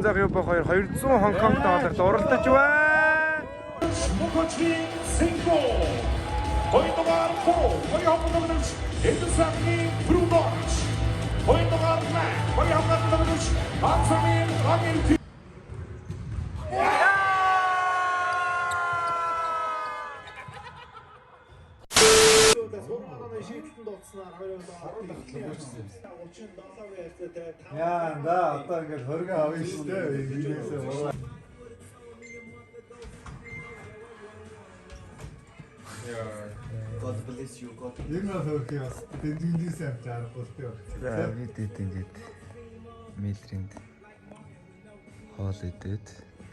Янзаг Юба 2 200 Хонконг долларт уралдаж байна. 木成功。ポイントガール4、ホリホンの口、エルサミン・ブルーノーチ。ポイントガール9、ホリホンの口、アンサミン・ラゲルティ。 Яа да одоо ингээд хориг авна шүү дээ. Инээсээ буруу. God bless you. God. Ер нь бол хөрх юм бас дэнжинжээс амж аргагүй л дээ. За бид хэд ингээд Мэлрэнд хоол идээд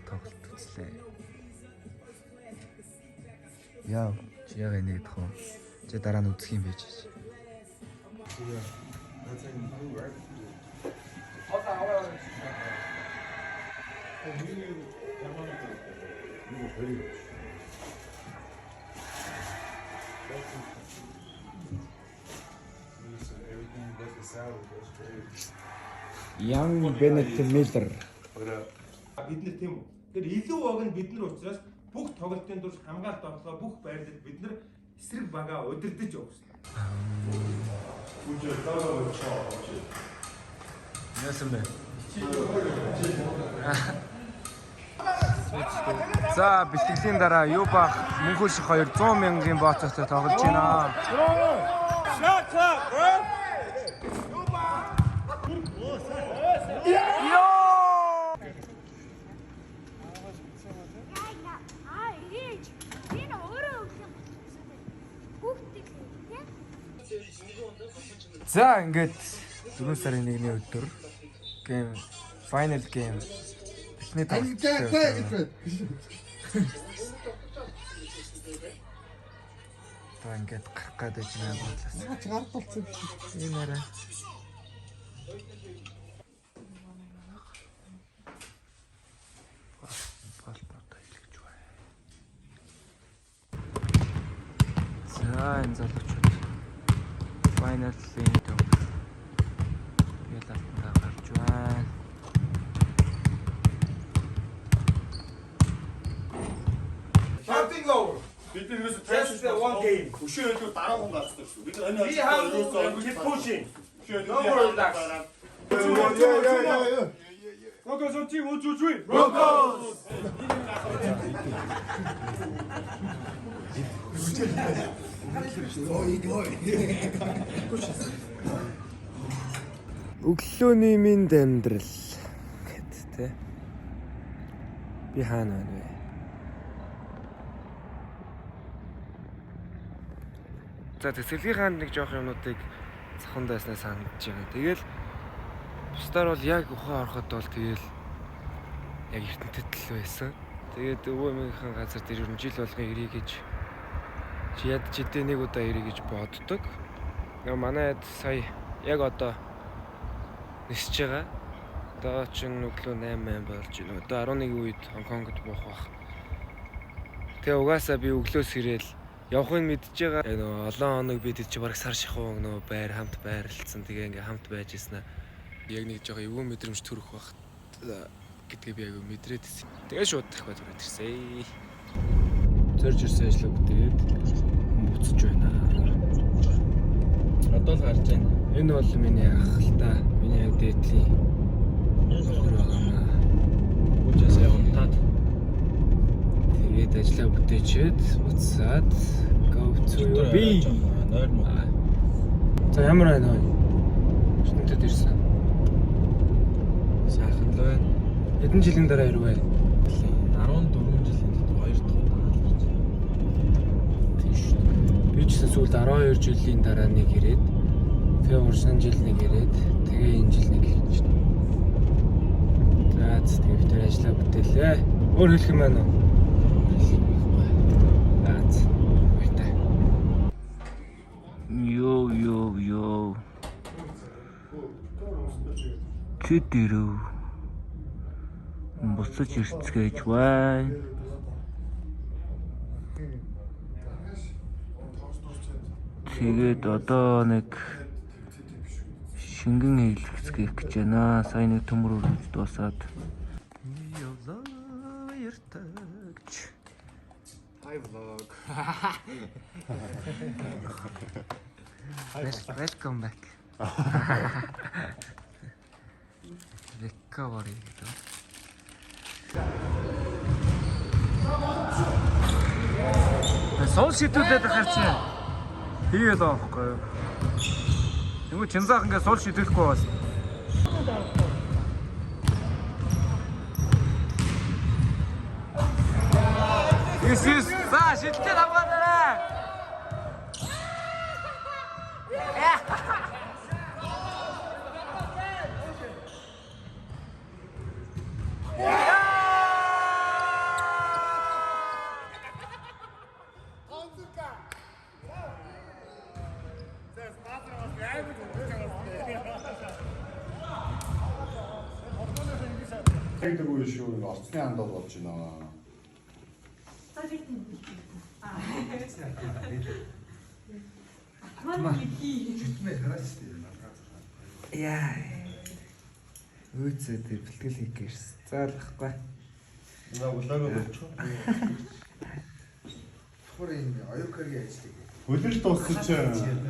тоглолт үзлээ. Яа, чи яг энийг идэх үү? Чи дараа нь үзэх юм байж. Young Bennett Miller. Бид нэр тийм үү? Тэр илүү баг нь бид нар учраас бүх тоглолтын турш хамгаалт орлогоо бүх байрлал бид нар эсрэг багаа удирдах явуулсан. Яасан бэ? За бэлтгэлийн дараа юу бах мөнхөш 200 мянган бооцоотой тоглож байна. Аа, ирээж. Энэ өөрөө өгөх юм болчихсон. Хүүхдийг тийм. За ингээд 4 сарын 1-ний өдөр game final game эхний тоглолт. Одоо ингээд гарах гээд байж байгаа бодлоо. Наач гардуулсан юм шиг. Энэ арай. Паспорт хэлж байна. За энэ залуучууд final-ийн төв ялалтандаа гарч байна. Something over. Бид нар ерөөсөө Just the one game. Өшөө илүү дараа хүн гарцдаг шүү. Бид нар We have to keep pushing. Өшөө No more relax. Яа яа яа яа. Broncos on team 1 2 3. Broncos. Өглөөний минь амьдрал гэт тэ. Би хаана байна вэ? За цэцэрлэгийн нэг жоох юмнуудыг цахан дайснаа санаж байгаа. Тэгэл бусдаар бол яг ухаан ороход бол тэгэл яг эрдэнтэт л байсан. Тэгээд өвөө эмээгийнхэн газар дээр ер нь жил болгон ирье гэж чи яд чидээ нэг удаа ирье гэж боддог. Нөгөө манай ад сая яг одоо нисэж байгаа. Одоо чинь өглөө 8 8 болж байна. Одоо 11 үед Хонконгод буух бах. Тэгээ угаасаа би өглөөс ирээл явахыг мэдж байгаа. Яг нөгөө олон хоног бид чи бараг сар шахуу нөгөө байр хамт байрлалцсан. Тэгээ ингээ хамт байж ирсэн. Яг нэг жоохон эвгүй мэдрэмж төрөх бах гэдгээ би айгүй мэдрээд ирсэн. Тэгээ шууд дахиад түрээд ирсэн. Зорж ирсэн ажлаа бүтээгээд буцаж байна. Одоо л гарч байна. Энэ бол миний ах л та. Миний яг дээдлийн нөхөр байгаа маа. Үжээсээ унтаад Тэгээд ажлаа бүтээчээд буцаад go to your beach. Нойр муу. За ямар байна вэ? Эрдэнтэд ирсэн. Сайхан л байна. Хэдэн жилийн дараа ирвэ? 14 жилийн дотор хоёр дахь удаа л гарч байна. Тийм шүү дээ. Би ч гэсэн сүүлд 12 жилийн дараа нэг ирээд тэгээ урсан жил нэг ирээд тэгээ энэ жил нэг ирж байна. За тэгээ бид тэр ажлаа бүтээлээ. Өөр хэлэх юм байна уу? За баяртай. Йоо йоо йоо. Чид ирэв. Буцаж ирцгээж байна. Тэгээд одоо нэг шингэн хийлгэцгээх гэж байна. Сая нэг төмөр өргөж дуусаад. Баяртагч. Hi vlog. Welcome back. Recovery гэдэг. Сул шидүүлээд ахаар чи хийгээд байгаа байхгүй юу? Тэнгүү Чинзаах ингээд сул шидүүлэхгүй байгаас. Есүс за шидэлтэй хамгаалаарай. Тэгдэг үе шүү. Орцны андал болж байна. Яа. Өөцөө тэр бэлтгэл хийх гэрс. Заалахгүй. Наа влог болчих. Хор юм оюукагийн ажлыг. Үлрэл дууссан чинь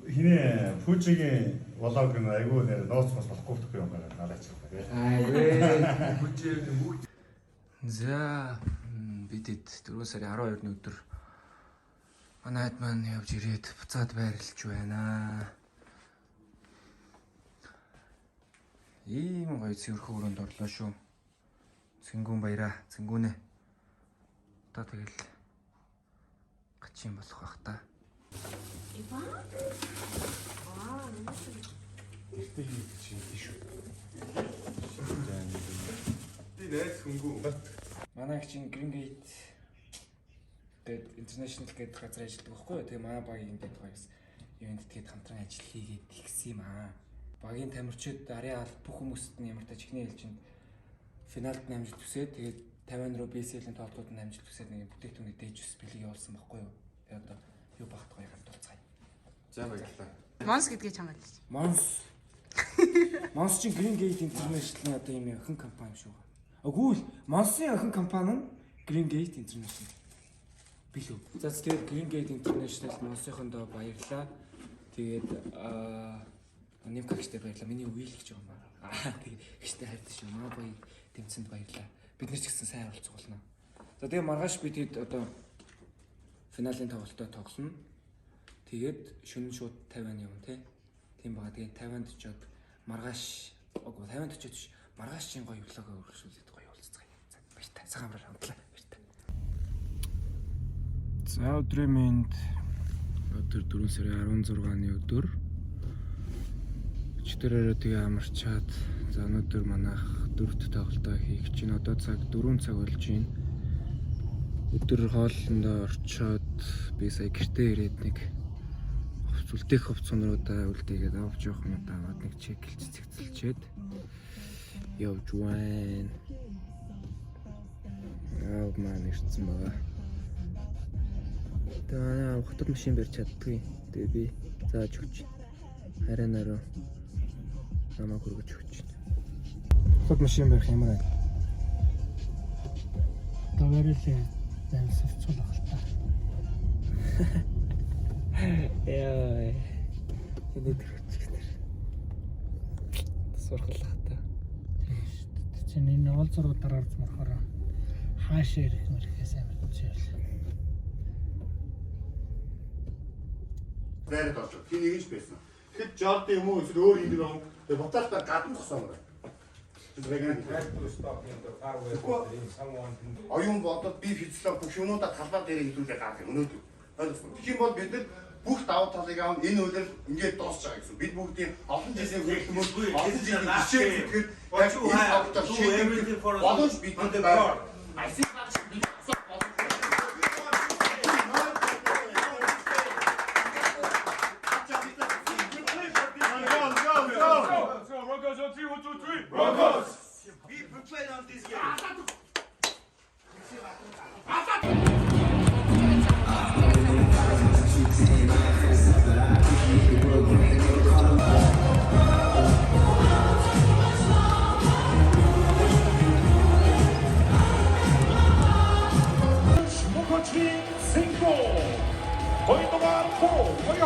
хинэ Пүжигийн влог нь айгүй нэр нууц бас болохгүй юм гараад надад ч юм байна. За бид хэд 4 сарын 12-ны өдөр манай хайд маань явж ирээд буцаад байрлаж байна. Ийм гоё цэвэрхэн өрөөнд орлоо шүү. Цэнгүүн баяраа, цэнгүүнэ. Одоо тэгэл гачин болох бах та. Би найз хөнгөө. Манай чинь Green Gate гээд International гэдэг газар ажилладаг байхгүй юу? Тэгээ манай багийн ингээд гоё ивент тэгээд хамтран ажил хийгээд тэгсэн юм аа. Багийн тамирчид арын аль бүх хүмүүст нь ямар тач ихний ээлжинд финалд нь амжилт хүсээд тэгээд 50 руу BCL-ийн тоглолтууд нь амжилт хүсээд нэг бүтээгдэхүүний дээж ус бэлэг явуулсан байхгүй юу? Тэгээд одоо юу багт гоё хамтуулцгаая. За баярлалаа. Монс гэдгийг чамд хэлж. Монс. Монс чинь Green Gate International-ын одоо юм охин компани юм шүү. Үгүй л Монсын охин компани нь Green Gate International. Билүү. За тэгээд Green Gate International Монсынхондоо баярлалаа. Тэгээд аа Нимка гэжтэй баярлалаа. Миний үеэл гэж байгаа юм аа. Тэгээд гэжтэй хайртай шүү. Маа баяр дэмцэнд баярлалаа. Бид нар ч гэсэн сайн оролцох болно. За тэгээд маргааш бид хэд одоо финалийн тоглолтоо тоглоно. Тэгээд шөнө шууд 50-ны юм тий. Тийм байгаа. Тэгээд 50-нд очиод маргааш үгүй 50-нд очиод биш. Маргааш чинь гоё влогоо өргөжүүлээд гоё уулзцгаая. За баяртай. Цагаан амраар хамтлаа. Баяртай. За өдрийн мэнд өдөр 4 сарын 16-ны өдөр. Өчтөрөөрөө тэгээ амарчаад за өнөөдөр манайх дөрөвт тоглолтоо хийх чинь одоо цаг 4 цаг болж байна. Өдөр хоолндоо орчоод би сая гэртээ ирээд нэг хувц үлдээх хувцсануудаа үлдээгээд авч явах юмудаа аваад нэг чеклж цэгцэлчээд явж байна. Аав маань ирсэн байгаа. Тэгээ манай аав хотод машин барьж чаддгүй. Тэгээ би зааж өгч. Харин наруу намайг хүргэж өгч. Хотод машин барих ямар байна? Одоо барилээ завсарцуул ах л та. Яа. Тэний төрчих тэр. Сурхаллах та. Тийм шүү дээ. Тэр чинь энэ уул зургуудаар орж морохоор хаашаа ирэх мэрхээс амар чивэл. Байрад орж. Хин нэг ч байсан. Тэгэхэд Жорди юм уу эсвэл өөр юм юм. Тэгээ буцаалтаа гадна зогсоомоор. Оюун бодол би физиолог бүх юмудаа талбай дээр хэдүүлээ гаргах өнөөдөр. Ойлгосон. Тэгэх юм бол бид нар бүх давуу талыг аав энэ үлрэл ингээд дуусч байгаа гэсэн. Бид бүгдийн олон жилийн хүрээлтмөсгүй олон жилийн хичээл зүтгэл яг энэ тоглолтоор шийдэх боломж бидэнд байна. Айсыг багш бид асуух боломж. We prepared on this game.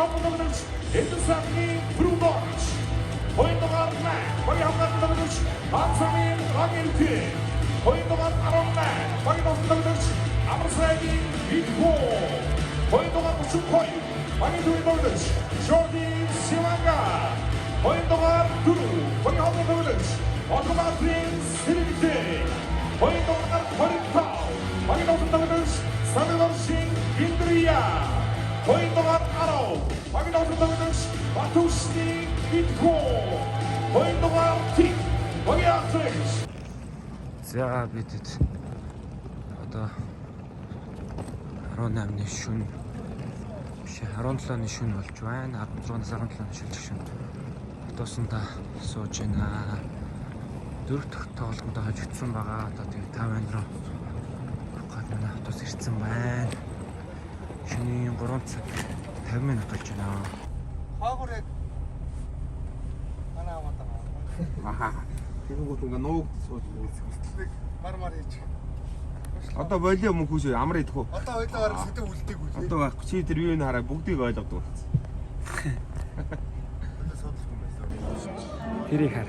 Багийн хамгаалалтын тоглогч Эдсагийн Брудорч. Хоёр дугаар 8 багийн хамгаалалтын тоглогч Ансамын Рагэлти. Хоёр дугаар 18 багийн тоглогч Амарсайгийн Битко. Хоёр дугаар 32 багийн төвийн тоглогч Жорди Симанга. Хоёр дугаар 4 багийн хамгаалалтын тоглогч Отоматрин Сэрэгтэй. Хоёр дугаар 25 багийн тоглогч Савилоршин Гиндрия. Хоёр дугаар 10 багийн тоглогч Батушны Битко. Хоёр дугаар Тик багийн ахлагч. За, бид одоо 18-ны шөнө биш, 17-ны шөнө болж байна. 16-наас 17-ны шилжих шөнө. Автобусанда сууж байна. Дөрөв дэх тоглолтод хожигдсон байгаа. Одоо тэгээ 5 руу орох гээд манай автобус ирсэн байна. Шөнийн 3 цаг 50 минут болж байна. Хаагур яг манай амаад байгаа. Тэгэнгүүт ингээ нуугд сууж Нэг мар мар хийж. Одоо болио мөн хүүшээ амар идэх үү? Одоо ойлоо бараг сэдэв үлдээгүй. Одоо байхгүй, чи тэр юу н хараа, бүгдийг ойлгодог болсон. Тэрийг хар.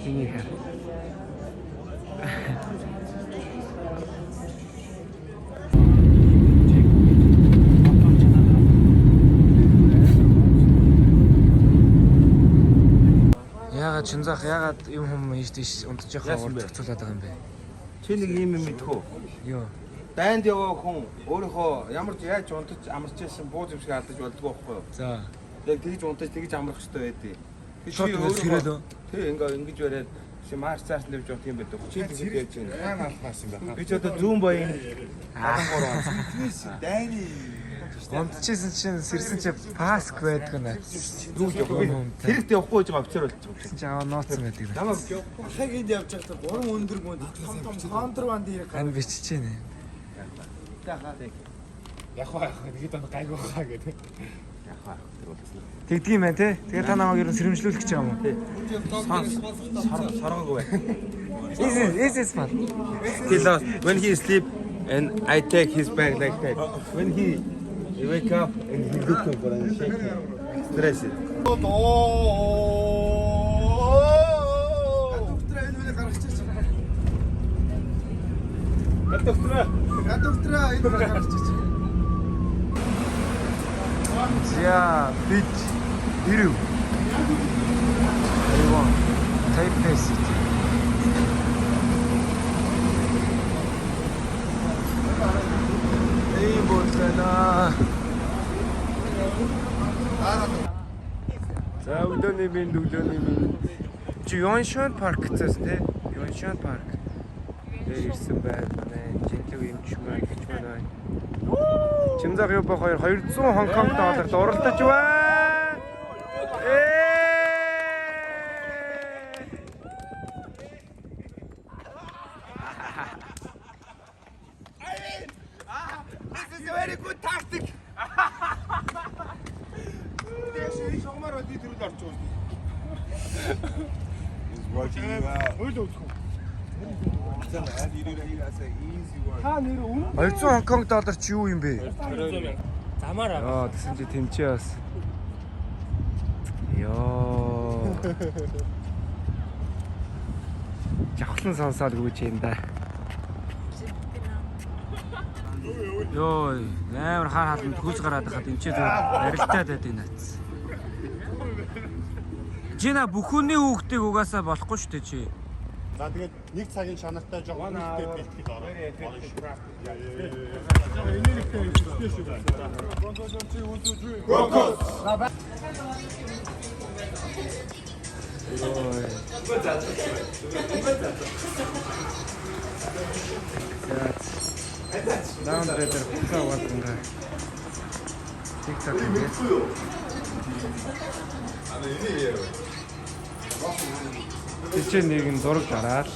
Энийг хар. Яагаад Чинзах, яагаад юм хүм хийж тийш унтж явах Яасан урд бэ? зохицуулаад байгаа юм бэ? Чи нэг юм юм мэдэх үү? Юу? Дайнд яваа хүн өөрийнхөө ямар ч яаж унтаж амарч байсан бууз юм шиг алдаж болдгоо байхгүй юу? За. Яг тэгж унтаж тэгж амрах хэрэгтэй байдیں۔ Тэг Шууд ингэ сэрээд үү? Тий, ингээ ингэж бариад чи марш цааш нь явж явах юм байдаг. Чи тэгж яаж байна? Хаана алхаас юм бэ? Би ч одоо зүүн баян 73 он. Дайны. Унтчихсэн чинь сэрсэн чи паск байдаг наа. Зүг явахгүй. Тэрэгт явахгүй гэж байгаа офицер болчих юм. Чи аваа нууцсан байдаг. Намайг Ахыг энд явж байхдаа гурван өндөр мөнд том том контрабанд ирэх. Ан бичиж байна. Яг хаа яг нэг дан гайгүй хаа гэдэг. Яг хаа тэр болсон. Тэгдэг юм байна те. Тэгээ та намайг ер нь сэрэмжлүүлэх гэж байгаа юм уу? Соргоогүй бай. Is is man. He lost when he sleep and I take his bag like that. When he wake up and he looking for and shake him. Stress it. Кондуктораа энэ үнийг гаргачих. Кондуктораа. Кондуктораа энэ үнийг гаргачих. За, бид ирэв. Тайван. Taipei City. Ийм бодлоо. За, өглөөний минь, өглөөний минь. Чи Юншан парк гэсэн тий? Юншан парк. Тэр ирсэн байна. Манай жинлэг эмч маань гэж маань байна. Чимзаг юба 2 200 Хонконг долларт уралдаж байна. Ээ! This is a very good tactic. Тэгээс энэ шугамар бол төрөл орж байгаа шүү дээ. He's working you out. Хөл өвдөх үү? Easy work. Та нэр үнэн 200 Хонконг доллар чи юу юм бэ? Замаар Яа, тэгсэн чи тэнцээ бас. Йоо. Жавхлан сонсоод гүйж юм да. Йоо, амар хар халанд хүйж гараад хахад энэ ч зүгээр арилтаад байдаг наац. Жина, бүхүний хүүхдийг угаасаа болохгүй шүү дээ чи. За, тэгээд нэг цагийн шанартай жоох үнэтэй бэлтгэл ороо. Орно шүү. энергитэй хөвчтэй шүү дээ. Go. Йоо. За. Лаундри дээр хуцаа угаалгангаа. TikTok ингээд. Аа, энэ яа. Тэр чинь нэг нь зураг дараад.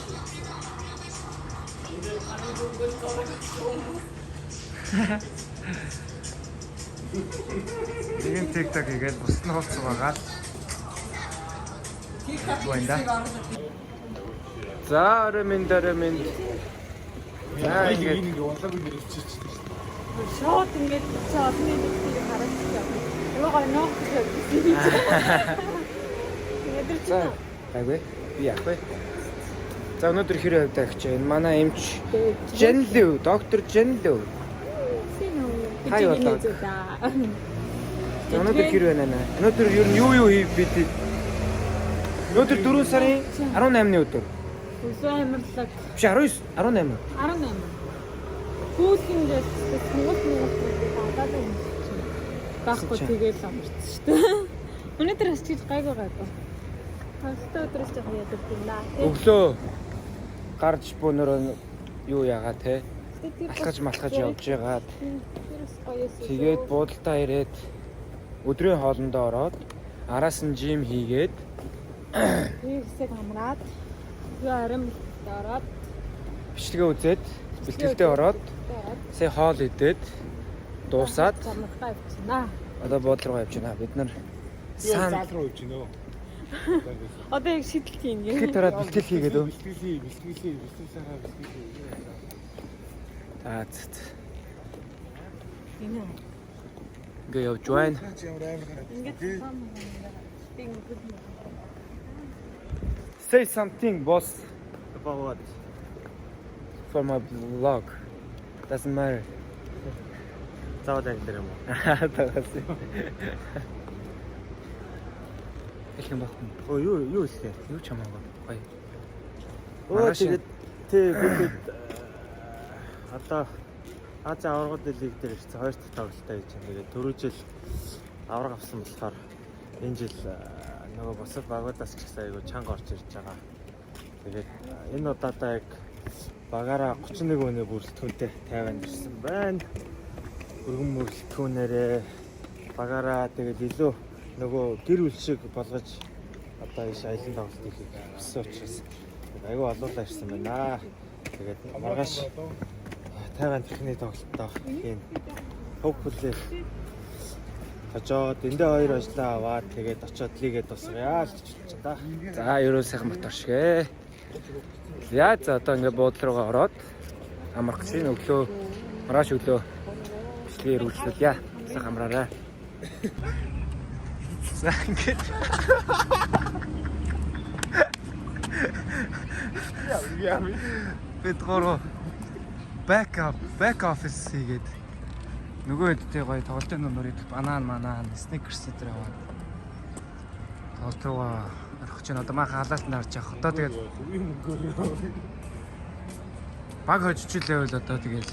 Нэг нь TikTok хийгээд, бус нь хулц угаагаад. Байна да. За, орой минь, орой минь. За, ингээд Ингэ улаагүй нэр иччихсэн шүү дээ. Шууд ингээд чи олонний нэгтийг харагдчих. Юу гоё нөх гэсэн юм. Тэгээд За гайгүй. Би яах вэ? За өнөөдөр хэр хувьд агч энэ манай эмч Жанлив, доктор Жанлив. Хай болоо. За өнөөдөр хэр байна наа? Өнөөдөр ер нь юу юу хийв бид? Өнөөдөр 4 сарын 18-ны өдөр. Өсөө амарлаг Биш 19, 18. 18. Хүүлэндээ Монгол Монгол гэдэг юм чинь. Байхгүй тэгэл амарч шүү дээ. Өнөөдөр бас чиж гайгүй гайгүй. Хангалттай өдрөөс жоохон ядард юм да. Өглөө гарч бөөнөрөө юу яагаа те? Алхаж малхаж явж байгаад тэгээд буудалдаа ирээд өдрийн хоолндоо ороод араас нь жим хийгээд хэсэг амраад юу оройн бэлтгэлд ороод бичлэгээ үзээд бэлтгэлдээ ороод сая хоол идээд дуусаад замрахаа явчихнаа. Одоо буудлын руу явж байна. Бид нар сан Заал руу явж байна өө. Одоо яг шидэлт хийн гэ. Тэгэхэд тараад бэлтгэл хийгээд өө. Бэлтгэлээ, бэлтгэлээ, бэлтгэл сайхан бэлтгэлээ. За за. Энэ. Ингээ явж байна. Наач ямар амар харагдав. Ингээд сан ингээд Say something boss About what? for my vlog. Doesn't matter. Заавал англиар юм уу? Тагаас. Хэлэх юм баггүй. Оо юу юу хэлээ? Юу ч хамаагүй. Гоё. Оо Маргааш тэгээд тий бид одоо Азийн аваргууд лиг дээр ирсэн хоёр дахь тоглолтоо хийж байна. Тэгээд түрүү жил аварга авсан болохоор энэ жил нөгөө бусад багуудаас ч гэсэн айгүй чанга орж ирж байгаа. Тэгээд энэ удаадаа яг багаараа 31 өнөө бүрэлдэхүүнтэй Тайванд ирсэн байна. Өргөн бүрэлдэхүүнээрээ багаараа тэгээд илүү нөгөө гэр бүл шиг болгож одоо иш аялан тоглолт хийхийг хүссэн учраас айгүй олуулаа ирсэн байна. Тэгээд маргааш Тайван техникийн тоглолтоо хийн. Hopefully хожоод эндээ хоёр ажлаа аваад тэгээд очиод лигээ дуусгая л гэж бодож байна. За ерөөл сайхан мотор шиг ээ. За за одоо ингээ буудлын руугаа ороод амрах гэж байна. Өглөө маргааш өглөө бичлэгээ үргэлжлүүлье. Сайхан амраарай. За ингээд бид гурав back office хийгээд нөгөө хэдтэй гоё тоглолтын номер идэх банан манан сникерс энэ аваад тоглолт руугаа орох чинь одоо маа халаалтанд харж явах. Одоо тэгээд баг хожичлээвэл одоо тэгээд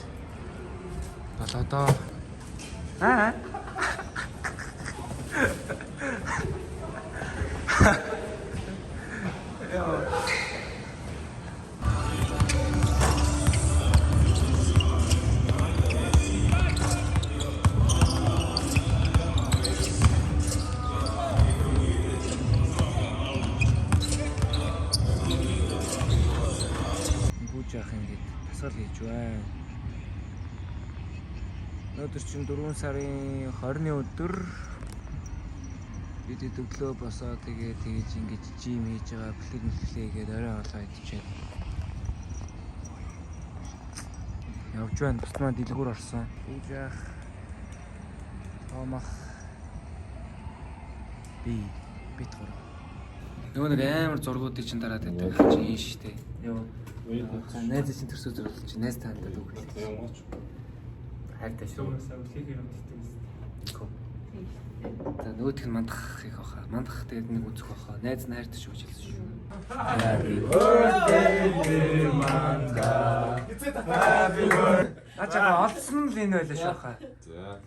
болоо доо. Аа. Гүүж яах юм гээд тасгал хийж байна. Өнөөдөр чинь 4 сарын 20-ны өдөр бид өглөө босоо тэгээ тэгэж ингэж жим хийж байгаа бэлтгэл мэлтгэлээ хийгээд орой хоолоо идчихээд явж байна. Бусд маань дэлгүүр орсон. Гүүж яах Тоомах би бит гурав. Нөгөө нэг амар зургуудыг чинь дараад байдаг чинь энэ штэ. Йоо. Найз чинь төрсөө зураг чинь найз таандад үг хэлээ. Хайртай шүү. За нөгөөх нь мандах их баха. Мандах тэгээд нэг үзэх баха. Найз нь хайртай шүү гэж хэлсэн шүү. Happy birthday dear Manda. Happy birthday. Ачаа олдсон л энэ байлаа шүү хаа. За.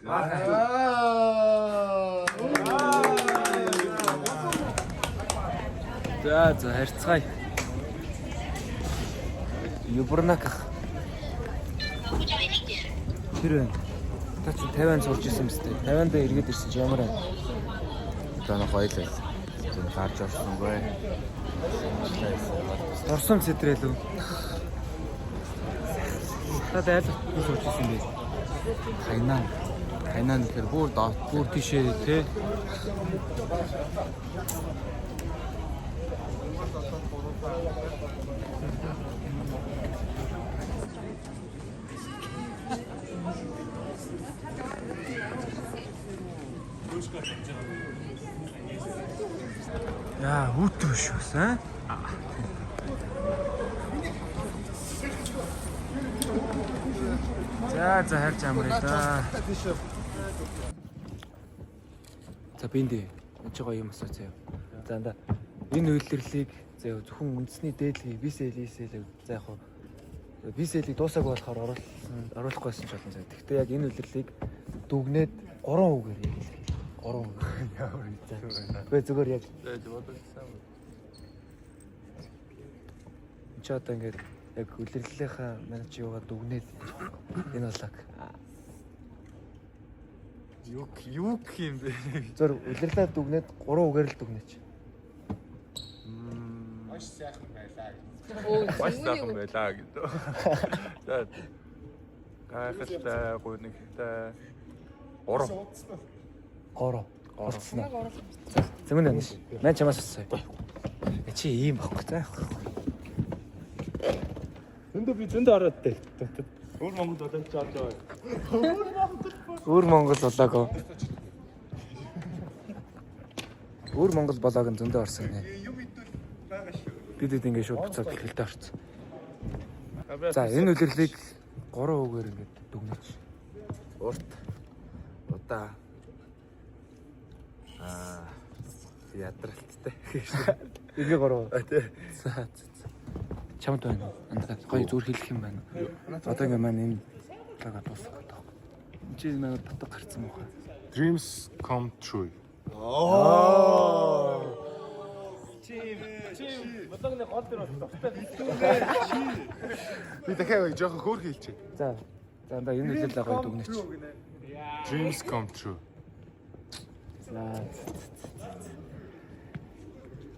За за харьцгаая. Юбрнак ах. Тэр байна. Та чи 50-нд сурч ирсэн мэт. 50-нд эргээд ирсэн чи ямар байна? За нэг гоё л байсан. Зөв гарч орсонгүй. Дурсам сэтрэлүү. Та айл юу сурч ирсэн бэ? Хайнан. Хайнан гэхээр бүр доод Бүр тийшээ те. Хүүтэн биш бас аа. За за харж амраа да. За би энд энэ ч гоё юм асуу заяа. За анда энэ үйлдвэрлэлийг заяа зөвхөн үндэсний дээдлэгийг BCL ECL за яг хуу BCL-ийг дуусаагүй болохоор оруулсан оруулахгүй байсан ч болно заяа. Гэхдээ яг энэ үйлдвэрлэлийг дүгнээд 3 үгээр яг илэрхийлэх. 3 үг. Ямар хэцүү байна. Үгүй зүгээр яг За бодсон. чи одоо ингээд яг үлрэлийнхаа манай чи юугаа дүгнээд энэ болог. Юу юу гэх юм бэ? Зөв үлрэлээ дүгнээд 3 үгээр л дүгнээч. Маш сайхан байлаа гэж. Маш Маш сайхан байлаа гэдэг. За гайхалтай, гунигтай. Гурав. 3. Болцсон. Зэмэн байна ш. Ман чамаас асууя. Чи ийм байхгүй за. Зөндөө би зөндөө ороод дээ. Өөр Монгол болоод ч олж байгаа. Өөр Монгол болоог. Өөр Монгол болоог нь зөндөө орсон гинэ. Бид хэд ингээд шууд буцаад бэлгэлдээ орсон. За энэ үлрэлийг 3 үгээр ингээд дүгнээч. Урт удаа ядралттай. Ингээ 3. Тий. За за за. Чамд байна уу? Андаа гоё зүгээр хэлэх юм байна. Одоо ингээ маань энэ лага дуусах гэдэг. Энд чи манай дотог гарцсан муухай. Dreams come true. Модогны гол дээр бол дуртай. Би дахиад жоохон хөөр хэлчихье. За. За андаа энэ үлрэлээ гоё дүгнээч. Dreams come true. За.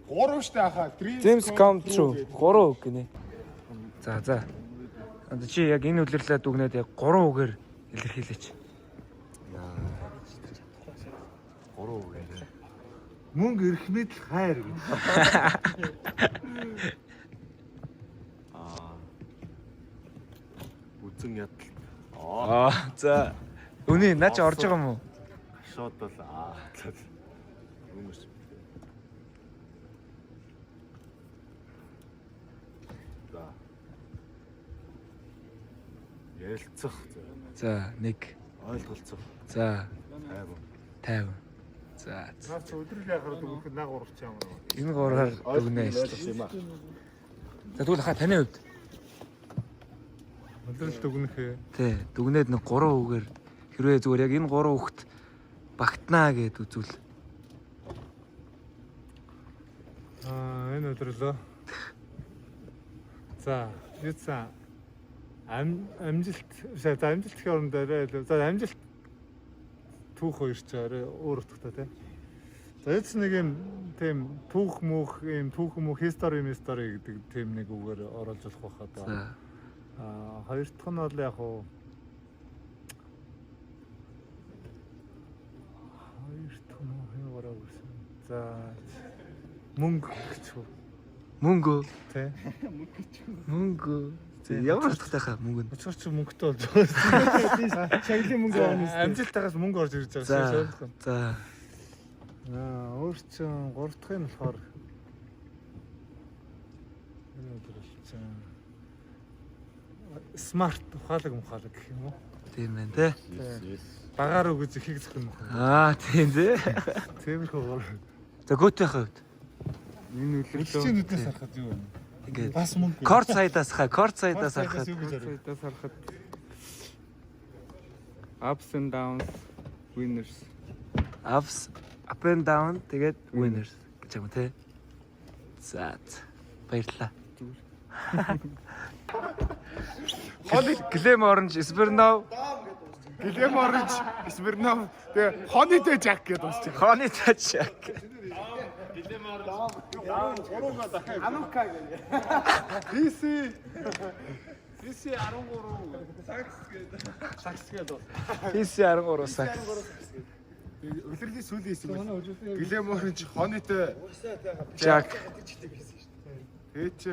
Гурав штэ ахаа. Dreams come true. 3 үг гинэ. За за. Одоо чи яг энэ үлрэлээ дүгнээд яг 3 үгээр илэрхийлээч. Гурав үгээр. Мөнгө ирэх мэт л хайр гэж. Үзэн ядалт. Аа за. Үний наа чи орж байгаа юм уу? Шууд бол аа. Хүмүүс. За. Ярилцах, За 1. ойлголцох, За 50. 50. За. за. Наа чи өдрөл яхаар дүгнэх наг урч юм уу? Энэ гураар дүгнээ шүү. юм аа. За тэгвэл хаа таны хувьд Өдрөл дүгнэх ээ. тий дүгнээд нэг 3 үгээр хэрвээ зүгээр яг энэ 3 үгт багтнаа гэд үзвэл Аа энэ өдрөлөө. За, юуцсан амжилт за амжилт гэх оронд арай илүү. За амжилт түүх хоёр ч арай өөр утгатай тий. За юуцсан нэг юм тийм түүх мөх юм түүх мөх history history гэдэг тийм нэг үгээр оруулж болох байх одоо. за Аа хоёр дахь нь бол яг уу хоёр дахь нь хоёр гараа гэсэн. За мөнгө гэж үү мөнгө тий. мөнгө За, ямар утгатай хаа мөнгө нь Учир чи мөнгөтэй болж байгаа. Шагналын мөнгө орно. Амжилттайгаас мөнгө орж ирж байгаа За шүү ойлгох. за Аа өөр чин гурав дахь нь болохоор энэ өдөр чин смарт ухаалаг мухаалаг гэх юм уу? тийм байна те Багаар өгөж ихийг зөх юм уу? аа тийм тий Тиймэрхүү гурав. за гөтийн хувьд Энэ үлрэлөө. Чи нүднээс харахад юу вэ? ингээд Бас мөнгө. корт сайдаас хаа корт сайдаас харахад юу гэж харах? Сайдаас харахад ups and downs winners. ups up and down тэгээд winners гэж юм те за за. баярлалаа Хоны Глэм Оранж Смирнов Глэм Оранж, Смирнов тэгээ Хонитэй Жак гэдээ дуусчих. Хоны Тачак DC DC 13 сакс гэдэг. Сакс гэдэг. PC 13 сакс Үлрэлийн сүүлийн хэсэг байна. Глэм Оранж, Хонитэй Жак тэгээ чи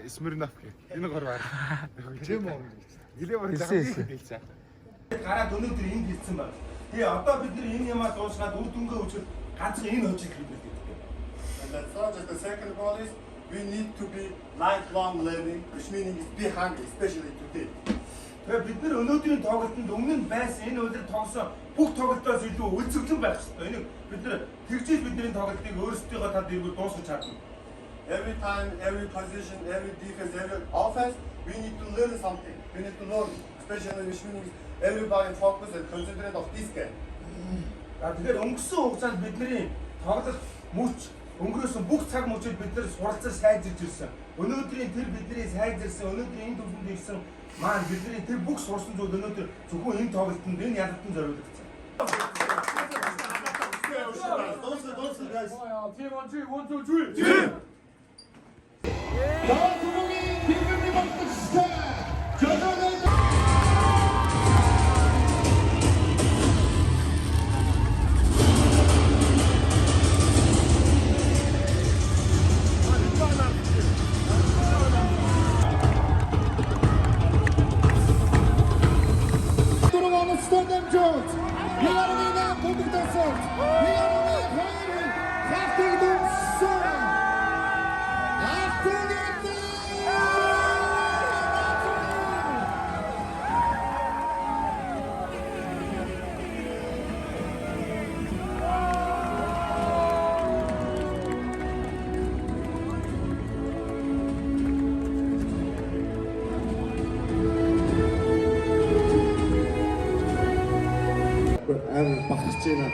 Смирнов гэх. Энэ гурваар. Глэм Оранж гэж. Глэм Оранж Хэлсэн, хэлсэн. хэлсэн. Гараад өнөөдөр энд хэлсэн байна. Тэгээ одоо бид нар энэ ямаа дуусгаад үр дүнгээ үзвэл ганцхан энэ хожиг бид нар гэдэг. And the third, the second goal is we need to be lifelong learning, which meaning is be hungry, especially today. Тэгэхээр бид нар өнөөдрийн тоглолтод өмнө нь байсан энэ өдөр тоглосон бүх тоглолтоос илүү үзэсгэлэн байх ёстой. Энийг бид нар тэгжиж бидний тоглолтыг өөрсдийнхөө тал дэргэд дуусгаж чадна. Every time, every position, every defense, every offense, we need to learn something. We need to learn, especially which means everybody focus and concentrate of this game. За тэгэхээр өнгөрсөн хугацаанд бидний тоглолт мөч өнгөрөөсөн бүх цаг мөчид бид нар суралцаж сайжирч ирсэн. Өнөөдрийн тэр бидний сайжирсан, өнөөдрийн энэ төвшөнд ирсэн маань бидний тэр бүх сурсан зүйл өнөөдөр зөвхөн энэ тоглолтод энэ ялалтанд зориулагдсан. Guys. Team 1 2 1 2 3. Team. Амар бахарч байна.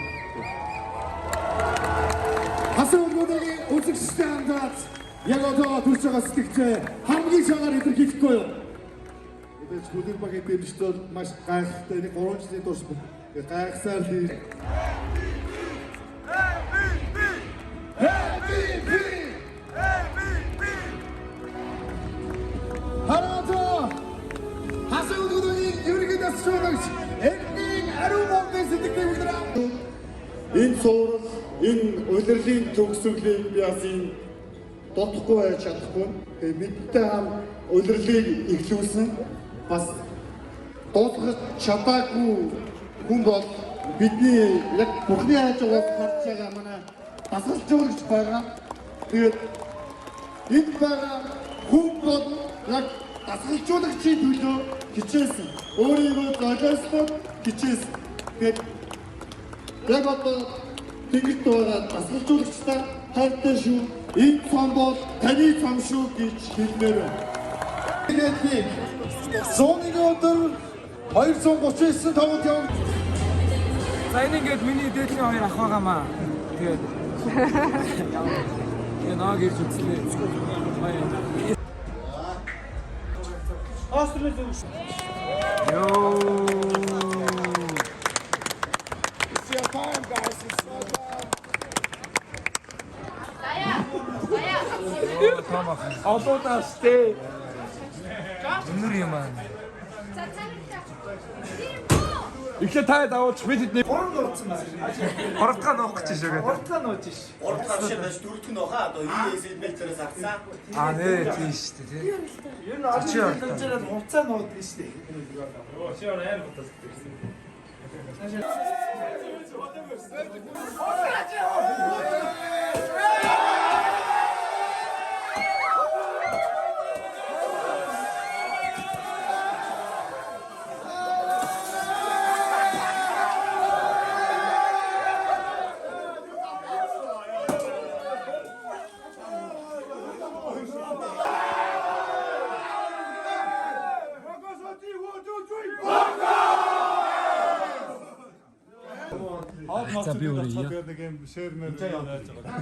Хасан өлгөөдөгийн үзэгчтэй хандаад яг одоо төрж байгаа сэтгэгчээ хамгийн шагаар илэрхийлэхгүй юу? Мэдээж хүлэг багийн дэмжигч бол маш гайхалтай. Нэг 3 жилийн турш гайхсаар л MVP! MVP! Хараа Хасан өлгөөдөгийн ерөнхий дасгалжуулагч Эрдэнэ Ариун Монголын сэтгэлийг үлрээ. Энэ цуврал, энэ улирлын төгсгөлийг би бас энэ дутхгүй байж чадахгүй. Тэгээ бидтэй хам улирлыг эхлүүлсэн бас дуусгах чадаагүй хүн бол бидний яг бүхний хажуугаас харж байгаа манай дасгалжуулагч байгаа. Тэгээд энд байгаа хүн бол яг дасгалжуулагчийн төлөө хичээсэн. Өөрийгөө золиослоод хичээсэн. Тэгээд яг одоо тэнгэрт байгаа дасгалжуулагчдаа хайртай шүү. Энэ цом бол таны цом шүү гэж хэлмээр байна. Тэгээд 101 өдөр 239 тоглолт явагдсан. За энэ ингээд миний дээдлийн хоёр ах байгаамаа. Тэгээд тэгээ ног ирж үзлээ. Баяа. Йоо. It's your time, guys. It's your time. Том ах. Олоодаа штэ. Өнөр юм аа. Эхлээд та давуулчих бид тэдний 3 нууцсан байна. Гурав дахь нуух гэж шүүгээ. 3 дахь нууж ш. 3 дахь авшаа байж 4 дахь нь баха. Одоо ES мэтрээс авсан. Аа нэ тийм шүү дээ тий. Ер нь олон жил дэмжээрээ хувцаа нуудаг штэ. Йоо чи амар бодож ирсэн. За би өөрөө Тэгээд нэг юм шеэр мэр яаж байгаа.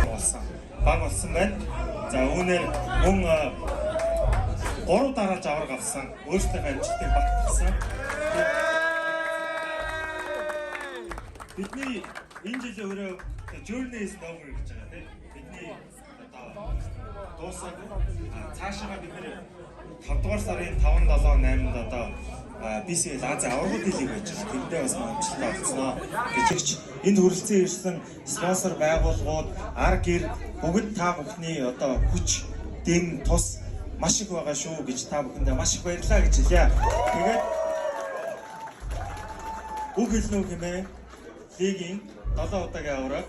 Болсон. Баг болсон байна. За үүнээр мөн 3 дарааж аварга авсан. Өөрсдийнхөө амжилтыг багтгасан. Бидний энэ жилийн өрөө journey is over гэж байгаа тийм. Бидний одоо Дуусаагүй. Цаашаага бид нэр 5 дугаар сарын 5, 7, 8-нд одоо BCL Азийн аваргын лиг байж байгаа. Тэндээ бас амжилттай болцсноо гэж энд хүрэлцэн ирсэн спонсор байгууллагууд, ар гэр бүгд та бүхний одоо хүч, дэм, тус маш их байгаа шүү гэж та бүхэндээ маш их баярлалаа гэж хэлье. Тэгээд үг хэлнэ үү хэмээн лигийн 7 удаагийн аварга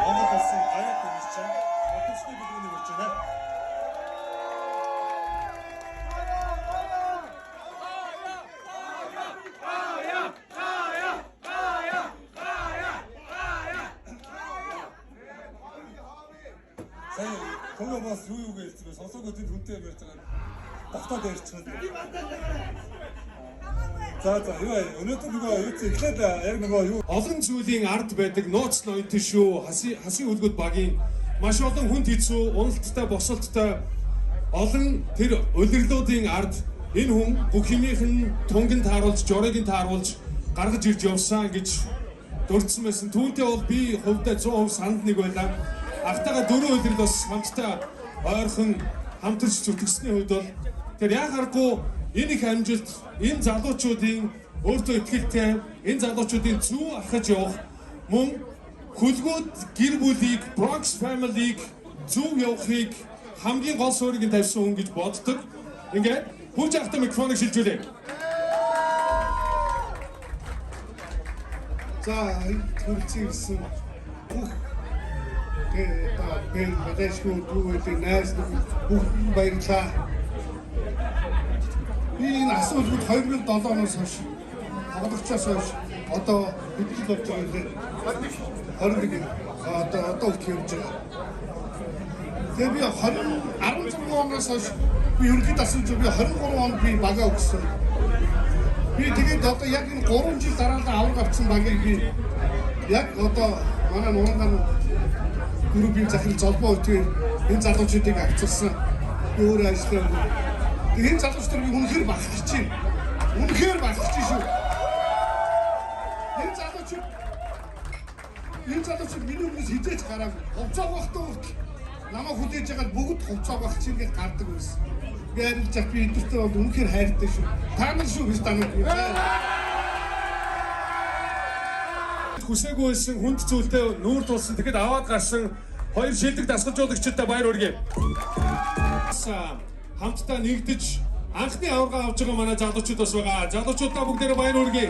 Монгол улсын гавьяат тамирчин Батүршний бэлгэнийг өрж байна. Сая төгөө бас юу юу гэлцсэн бэ? Сонсоогүй тэнд хүнтэй ярьж байгаа. Тогтоод ярьчихсан. За за юу вэ? Өнөөдөр нөгөө юу ч эхлээд яг нөгөө юу Олон зүйлийн ард байдаг нууц ноёд шүү. Хасын үлгүүд багийн маш олон хүнд хэцүү, уналттай, босолттой олон тэр улирлуудын ард энэ хүн бүх юмийнх нь тунг нь тааруулж, жорыг нь тааруулж гаргаж ирж явсан гэж дурдсан байсан. Түүнтэй бол би хувьдаа 100% санал нэг байлаа. Ахтайгаа дөрөв улирал бас хамтдаа ойрхон хамтарч зүтгэсний хувьд бол тэр яа харахгүй энэ их амжилт энэ залуучуудын өөртөө итгэлтэй энэ залуучуудын зүү алхаж явах мөн хөлгүүд гэр бүлийг Bronx family-г зөв явахыг хамгийн гол суурийг нь тавьсан хүн гэж боддог. Ингээд Пүүж ахтай микрофоныг шилжүүлье. За энд хүрэлцэн ирсэн бүх тэгээ одоо би Малайшгүй дүүгээ найз нөхөд бүх баярлалаа. Би энэ асуудлууд 2007 оноос хойш тоглогчоос хойш одоо хэд жил болж байгаа юм бэ? 21 одоо хүртэл явж байгаа. Тэгээ би 20 16 оноос хойш би ерөнхийдөө асууж би 23 онд би багаа өгсөн. Би тэгээд одоо яг энэ 3 жил дараалан авраг авсан багийг би яг одоо манай Нуранган группийн захирал Золбоо өтөр энэ залуучуудыг авчирсан. Би өөрөө ажиллаа. Тэгээд энэ залуучуудыг би үнэхээр бахархаж байна. Үнэхээр бахархаж шүү. Энэ залуучууд энэ залуучууд миний өмнөөс хизээч гараагүй. Хувцаа багтаа хүртэл намайг хүлээж байгаа бүгд хувцаа багч ингэж гардаг байсан. Би арилж би эдгэртэй бол үнэхээр хайртай шүү. Та нар шүү гэж та нар. Хүсээгүй байсан хүнд зүйлтэй нүүр тулсан тэгэхэд аваад гарсан хоёр шилдэг дасгалжуулагчдад баяр хүргэе. Хамтдаа нэгдэж анхны аварга авч байгаа манай залуучууд бас байгаа. Залуучуудаа бүгдээрээ баяр хүргэе.